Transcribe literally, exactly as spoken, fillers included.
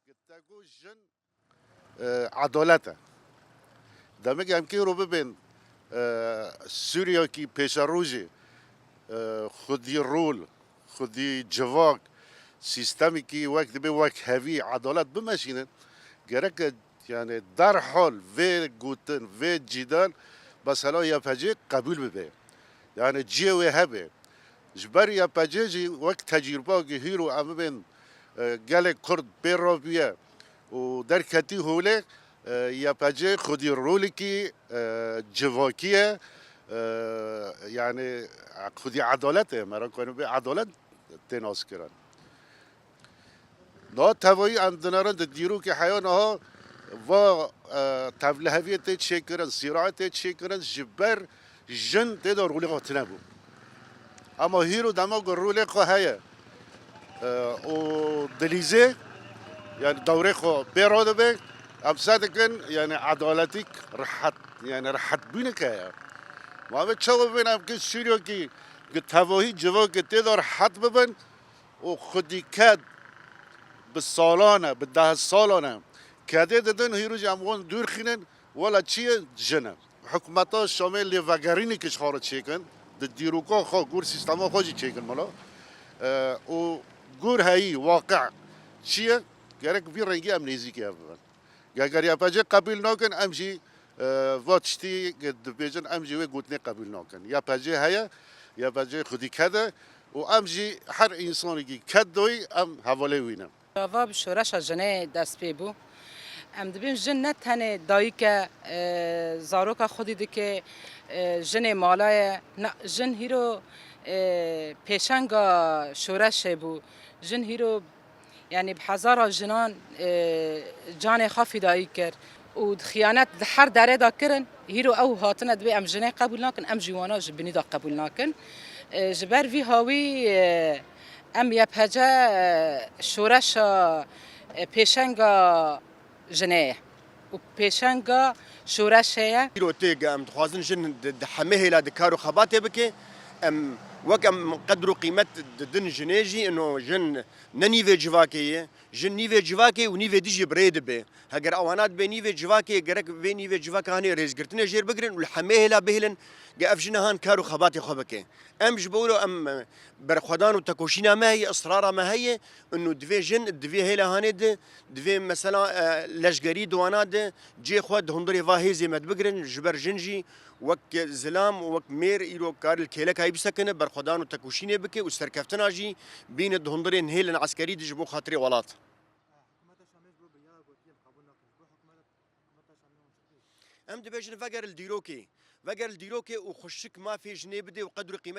Te got jin, e, edalet e. Demê em kê ro bibên, e, Sûriyekî pêşerojê, e, xwedî rol, xwedî civak, sîstemekî wek dibê wek hevî edalet bimeşînin, gerek e, yani derhal vê gotin, vê cîdal mesela Y P G qebûl bibe. Yani cihê wê hebe. Ji ber Y P G jî wek tecrûbakî hîro em bibên, e, gelek Kurd pê re bûye û derketî holê, e, Y P G xwedî rolekî, e, civakî ye, e, yani xwedî edalet e, mera ku bê edalet tê naskirin. Niha tevayî em dinerin di dîrokê heya niha va, e, tevliheviyê tê çêkirin, sîrayê tê çêkirin, ji ber jin tê de rolê xwe tune bû. Ema hîro dema ku rolê xwe heye, e, û dilîzê, yani dewrê xwe pê radibe, em se dikin, yani edaletîk rehet, yani rehetbûnek heye. Ma em ê çawa bibên em ki Sûriyekî ku tevahî civakê tê de rehet bibin, û xwedî ked bi salan e, bi deh salan e. Kedê didin, hîro jî em wan dûr xînin, wela çi ye? Jin e. Hikûmeta Şamê lêvegerînekî ji xwe re çêkin, di dîroka xwe, gor sîstema xwe jî çêkin mala. E, û gor heyî, waqe çi ye? Gerek vî rengî em nêzîkî hev bibin. Eger Y P G qebûl nakin, em jî, e, va tiştî dibêjin, em jî wê gotinê qebûl nakin. Y P G heye, Y P G xwedî ked e û em jî her însanekî ked doyî em hevalê wî ne. Gava bi şoreşa jinê dest pê bû. Em dibên jin ne tenê dayik e, e, zaroka xwedî dike, e, jinê mala ye. Na, jin hîro, e, pêşenga şoreşê bû. Jin hîro, yanî bi hezara jinan, e, canê xwe fîdayî kir û xiyanet di her derê de kirin. Hîro ew hatine dibê em jinê qebûl nakin, em jî wana ji binî de qebûl nakin. E, ji ber vî hawî, e, em Y P G, e, şoreşa, e, pêşenga jinê ye û pêşenga şoreşê ye. Îro tê ge em dixwazin jin di, di hemê hêla di kar û xebatê bike. Em wek em qedr û qîmet didin jinê jî, ino jin ne nîvê civakê ye. Jin nîvê civakê û nîvê dî jî bi rê dibe. Heger ewana dibe nîvê civakê, gerek vê nîvê civaka hanê rêzgirtinê jêr bigirin û li hemê hêla bihêlin, ge ev jina han kar û xebatê xwe bike. Em ji bo wilo em, e, berxwedan û tekoşîna me heye, israra me heye, û divê jin, divê hêla hanê de, divê mesela, e, leşgerî di wana de, cê xwe di hundirê va hêzê me dibigirin, ji ber jin jî wek zilam û wek mêr îro kar li kêleka wî bisekine, berxwedan û tekoşînê bike û serkeftina jî bîne di hundirên hêlên eskerî de ji bo xatirê welat. Em dibêjin veger li dîrokê, veger li dîrokê û xweşik mafê jinê bidê û qedr û qîmet